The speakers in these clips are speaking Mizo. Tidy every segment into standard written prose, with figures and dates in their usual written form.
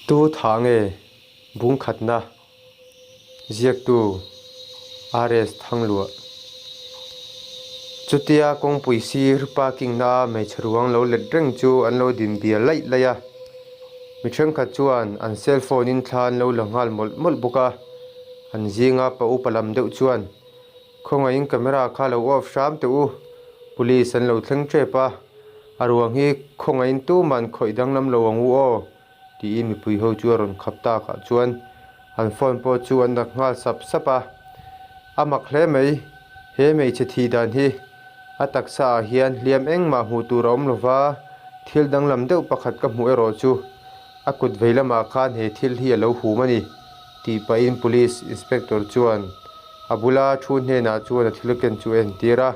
Tu tha nge bungkhatna ziaktu RS Thangluah. Chutia kawngpui sir parking na hmeichhe ruang lo let reng chu an lo din bial laih laih a. Mi thenkhat chuan an cell phone in thla an lo la nghal mawlh mawlh bawk a. An zinga pa upa lam deuh chuan Khawngaihin camera kha lo off hram teh u, police an lo thleng tep a, a ruang hi khawngaihin tuman khawih danglam lo ang u aw tiin mipui ho chu a rawn khap tak ah chuan an phone pawh chu an dak nghal sap sap a. A mak hle mai, he hmeichhe thih dan hi a taksa ah hian hliam engmah hmuh tur a awm lova, thil danglam deuh pakhat ka hmuh erawh chu a kut vei lamah khan he thil hi a lo hum a ni tih pahin police inspector chuan A bula thu hnenah chuan a thil ken chu a entir a.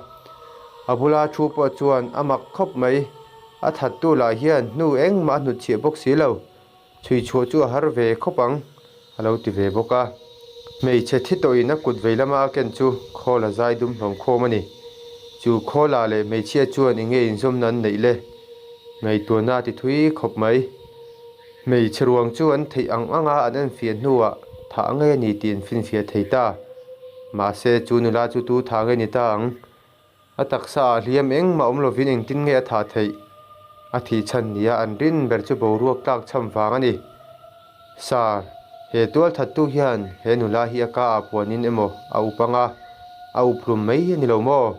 A bula thu pawh chuan a mak khawp mai. A thattu lah hian hnu engmah a hnutchhiah bawk si lo. Chhuichhuah chu a har ve khawp ang, a lo ti ve bawk a. Hmeichhe thi tawhin a kut vei lama a ken chu khawl a zai dum hlawm khawm a ni. Chu khawla leh hmeichhia chuan enge inzawmna an neih le? Ngaihtuahna a ti thui khawp mai. Hmeichhe ruang chu an theih ang anga an enfiah hnuah thah ngei a ni tih an finfiah thei ta. Mahse, chu nula chu tu thah ngei ni ta ang? A taksa ah hliam engmah awm lovin engtin nge a thah theih? A thih chhan nia an rin ber chu boruak tlak chham vang a ni. Sir, he tual thattu hian he nula hi a ka ah puanin emaw a up anga a up hlum mai a ni lo maw?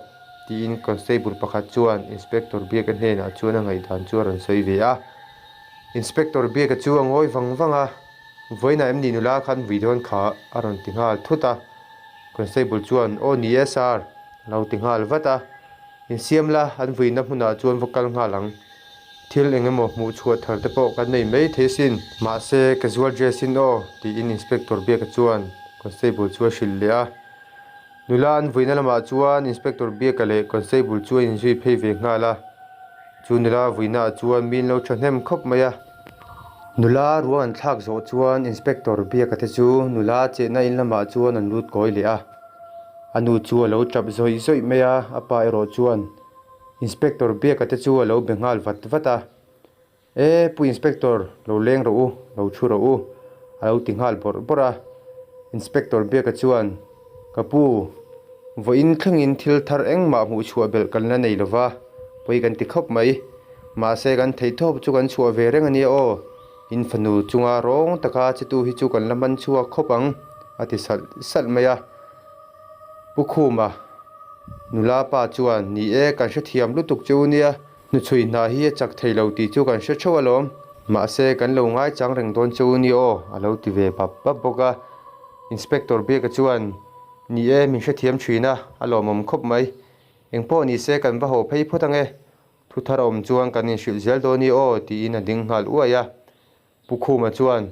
Tiin constable pakhat chuan Inspector Biaka hnenah chuan a ngaihdan chu a rawn sawi ve a. Inspector Biaka chu a ngawi vang vang a, Vawiinah em ni nula khan vui dawn kha? a rawn ti nghal thut a. Constable chuan, Aw ni e sir, a lo ti nghal vat a. Insiam la, an vuina hmunah chuan va kal nghal ang. Thil eng emaw hmuh chhuah thar te pawh kan nei mai thei asin. Mahse, casual dress in aw, tiin Inspector Biaka chuan Constable chu a hrilh leh a. Nula an vuina lamah chuan Inspector Biaka leh Constable chu an inzui phei ve nghal a. Chu nula vuinaah chuan mi an lo thahnem khawp mai a. Nula ruang an thlak zawh chuan Inspector Biaka te chu nula chetna in lamah chuan an lut kawi leh a. A nu chu a lo tap zawih zawih mai a, a pa erawh chuan Inspector Biaka te chu a lo be nghal vat vat a. E, Pu Inspector, lo leng rawh u, lo thu rawh u, a lo ti nghal bawrh bawrh a. Inspector Biaka chuan, Ka pu, vawiin thlengin thil thar engmah hmuh chhuah belh kan la nei lova, pawi kan ti khawp mai. Mahse kan theihtawp chu kan chhuah ve reng a nia aw, in fanu chunga rawng taka chetu hi chu kan la hman chhuak khawp ang, a ti salh salh mai a. Pu Khuma, nula pa chuan, Ni e, kan hrethiam lutuk che u nia, Hnuchhui hna hi a chak thei lo tih chu kan hre theuh alawm. Mahse, kan lo ngaichang reng dawn che u ni aw, a lo ti ve bap bap bawk a. Inspector Biaka chuan, Ni e, min hrethiam thin a, a lawmawm khawp mai. Engpawh ni se kan va haw phei phawt ange. Thu thar a awm chuan kan inhrilh zel dawn ni aw, tiin a ding nghal uai a. Pu Khuma chuan,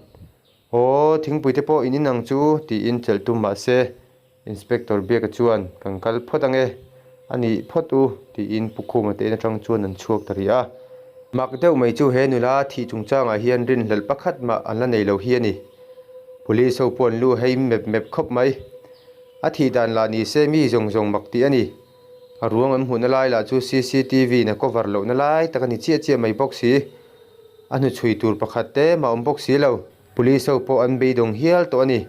Aw, thingpui te pawh in inang chu, tiin chelh tum mah se, Inspector Biaka chuan, Kan kal phawt ange, a nih phawt u, tiin Pu Khuma te in atang chuan an chhuak ta rih a. Mak deuh mai chu he nula thih chungchangah hian rinhlelh pakhat mah an la nei lo hi a ni. Police ho pawh an lu hei mep mep khawp mai. A thih dan lah ni se mi zawng zawng mak tih a ni. A ruang an hmuhna lai lah chu cctv in a cover lohna lai tak a ni chiah chiah mai bawk si. A hnuchhui tur pakhat te mah awm bawk si lo. Police ho pawh an beidawng hial tawh a ni.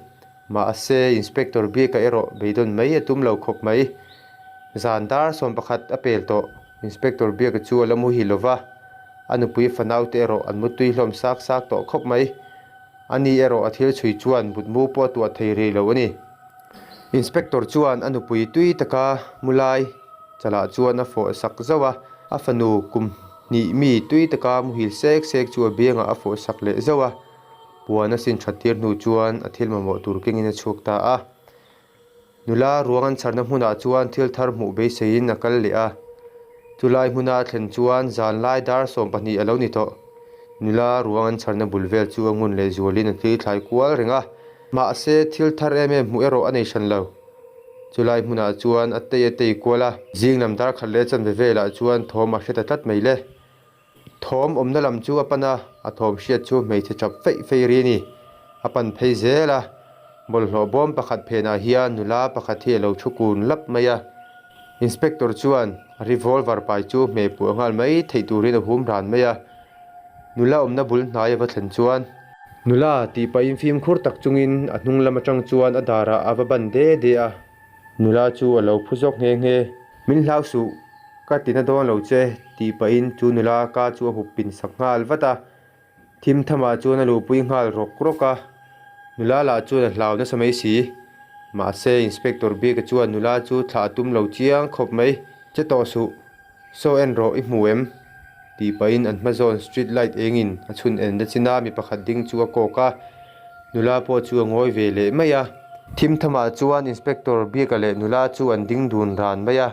Mahse, Inspector Biaka erawh beidawn mai a tum lo khawp mai. Zan dar 11 a pel tawh. Inspector Biaka chu a la muhil lo va, a nupui fanaute erawh an mutui hlawm sak sak tawh khawp mai. Ani erawh a thil chhui chuan mutmu pawh a tuah thei rih lo a ni. Inspector chuan a nupui tui taka mu lai chalah chuan a fawh sak zauh a, a fanu kum hnih mi tui taka muhil sek sek chu a biangah a fawh sak leh zauh a, puan a sin that tir hnu chuan a thil mamawh tur kengin a chhuak ta a. Nula ruang an chharna hmunah chuan thil thar hmuh beiseiin a kal leh a. Chulai hmuna a thlen chuan zan lai dar 12 a lo ni tawh. Nula ruang an chharna bul vel chu a ngun leh zualin a tli thlai kual reng a. Mahse, thil thar em em hmuh erawh a nei hran lo. Chulai hmunah chuan a tei a tei kual a. Zing lam dar khat leh chanve velah chuan thawm a hre ta tlat mai le. Thawm awmna lam chu a pan a, a thawm hriat chu hmeichhe chap feih feih ri a ni. A pan phei zel a, bawlhhlawh bawm pakhat phenah hian nula pakhat hi a lo thu kun lap mai a. Inspector chuan a revolver pai chu hmeh puah nghal mai theih turin a hum ran mai a. Nula awmna bul hnai a va thlen chuan. Nula tih pahin fimkhur tak chungin a hnung lam atang chuan a darah a va ban de de a. Nula chu a lo phu zawk nghe nghe. Min hlau suh, ka ti na dawn lo che tih pahin chu nula ka chu a hup pin sak nghal vat a. Thim thamah chuan a luhpui nghal rawk rawk a, nula lah chuan a hlau nasa mai si. Mahse, Inspector Biaka chuan nula chu thlah a tum lo chiang khawp mai. Che tawh suh, saw en rawh i hmu em? tih pahin an hma zawn street light engin a chhun en na chin a, mi pakhat ding chu a kawk a, nula pawh chu a ngawi ve leh mai a. Thim thamah chuan Inspector Biaka leh nula chu an ding dun ran mai a,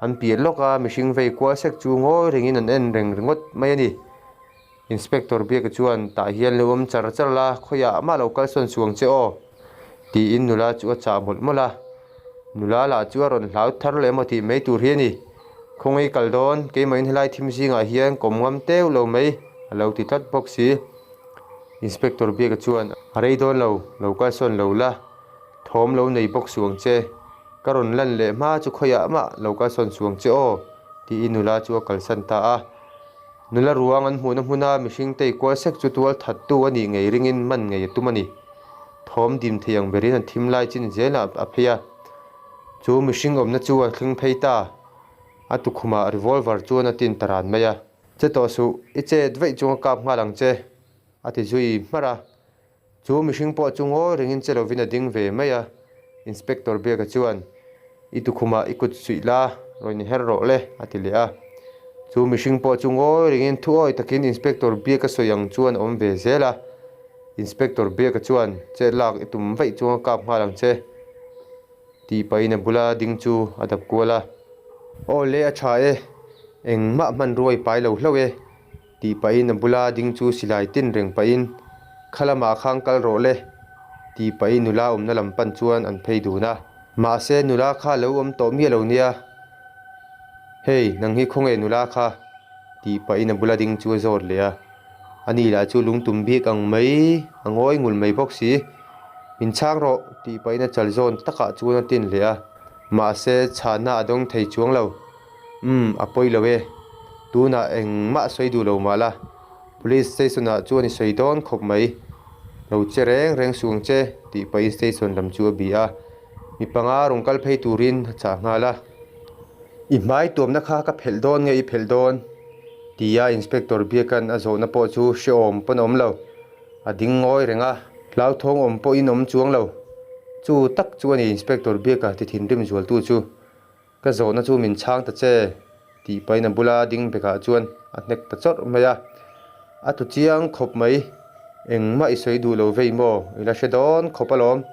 an piah lawk a, mihring vei kual sek chu ngawi rengin an en reng ringawt mai a ni. Inspector Biaka chuan tah hian lo awm char char la, khawiah mah lo kalsawn suang che aw, tiin nula chu a chah mawlh mawlh a. Nula lah chu a rawn hlau thar leh emaw tih mai tur hi a ni. Khawngaih kal dawn, keimahin helai thim zingah hian kawm ngam teuh lo mai, a lo ti tlat bawk si. Inspector Biaka chuan, A rei dawn lo, lo kalsawn lo la, thawm lo nei bawk suang che, ka rawn lan leh hma chu khawiah mah lo kalsawn suang che aw, tiin nula chu a kalsan ta a. Nula ruang an hmuhna hmuna mihring tei kual sek chu tual thattu a nih ngei ringin man ngei a tum a ni. Thawm dim thei ang berin a thim lai chin zelah a phei a. Chu mihring awmna chu a thleng phei ta. A tukhumah revolver chuan a tin ta ran mai a. Che tawh suh, i chet vaih chung a kap nghal ang che, a ti zui hmarh a. Chu mihring pawh chu ngawi rengin che lovin a ding ve mai a, Inspector Biaka chuan, I tukhumah i kut suih la, rawn i her rawh le, a ti leh a. Chu mihring pawh chu ngawi rengin thuawi takin Inspector Biaka sawi ang chuan a awm ve zel a. Inspector Biaka chuan, Chet lak i tum vaih chuang a kap nghal ang che, tih pahin a bula ding chu a dap kual a. Aw le, a tha e, engmah hmanrua i pai lo hlauh e, Tih pahin a bula ding chu silai tin reng pahin, Kha lamah khang kal rawh le, tih pahin nula awmna lam pan chuan an phei dun a. Mahse nula kha lo awm tawh miah lo nia. Hei, nang hi khawnge nula kha? tih pahin a bula ding chu a zawt leh a. Ani lah chu lungtum bik ang mai, a ngawi ngul mai bawk si. Min chhang rawh, tih pahin a chal zawn takah chuan a tin leh a. Mahse chhahna a dawng thei chuang lo. Umm, a pawi lo e. Tunah engmah sawi duh lo mah la, Police station ah chuan i sawi dawn khawp mai. Lo che reng reng suh ang che, tih pahin station lam chu a bih a. Mi panga rawn kal phei turin a chah nghal a. I hmai tuamna kha ka phelh dawn nge i phelh dawn? tia Inspector Biakan a zawhna pawh chu hrehawm pawn a awm lo. A ding ngawi reng a, hlauthawng awm pawhin awm chuang lo. Chu tak chu a ni Inspector Biaka ti thinrim zualtu chu. Ka zawhna chu min chhang ta che, tih pahin a bula ding bekah chuan a hnek ta chawrh mai a. A tu chiang khawp mai, engmah i sawi duh lo vei maw, i la hre dawn khawp alawm,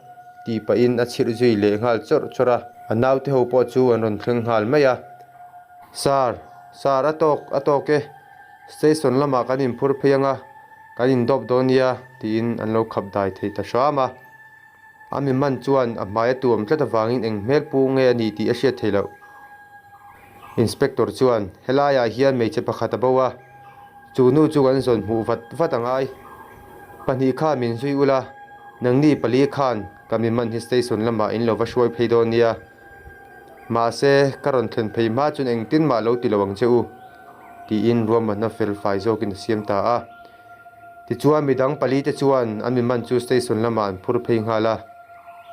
tih pahin a chhirh zui leh nghal chawrh chawrh a. A naute ho pawh chu an rawn thleng nghal mai a. Sir, sir a tawk, a tawk e, station lamah kan inphur phei ang a, kan indawp dawn nia, tiin an lo khap dai thei ta hram a. A mi man chuan a hmai a tuam tlat avangin eng hmel pu nge a nih tih a hriat theih loh. Inspector chuan, Helaiah hian hmeichhe pakhat a bo a, chu nu chu kan zawn hmuh vat vat a ngai. Pahnih kha min zui ula, nangni pali khan ka mi man hi station lamah in lo va hruai phei dawn nia. Mahse, ka rawn thlen phei hma chuan engtin mah lo ti lo ang che u, tiin ruahmanna fel fai zawkin a siam ta a. Tichuan midang pali te chuan an mi man chu station lamah an phur phei nghal a,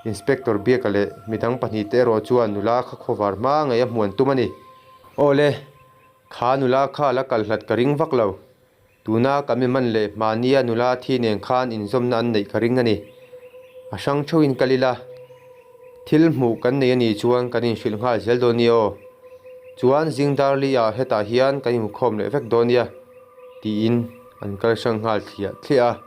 Inspector Biaka leh midang pahnihte erawh chuan nula kha khawvar hma ngei a hmuh an tum a ni. Aw le, kha nula kha la kal hlat ka ring vak lo. Tuna kan mi man leh hmahnia nula thi nen khan inzawmna an neih ka ring a ni. A hrang theuhin kal ila, thil hmuh kan nei a nih chuan kan inhrilh nghal zel dawn nia aw. Chuan zingdarli ah hetah hian kan inkhawm leh vek dawn nia. Tiin an kal hrang nghal thliah thliah a.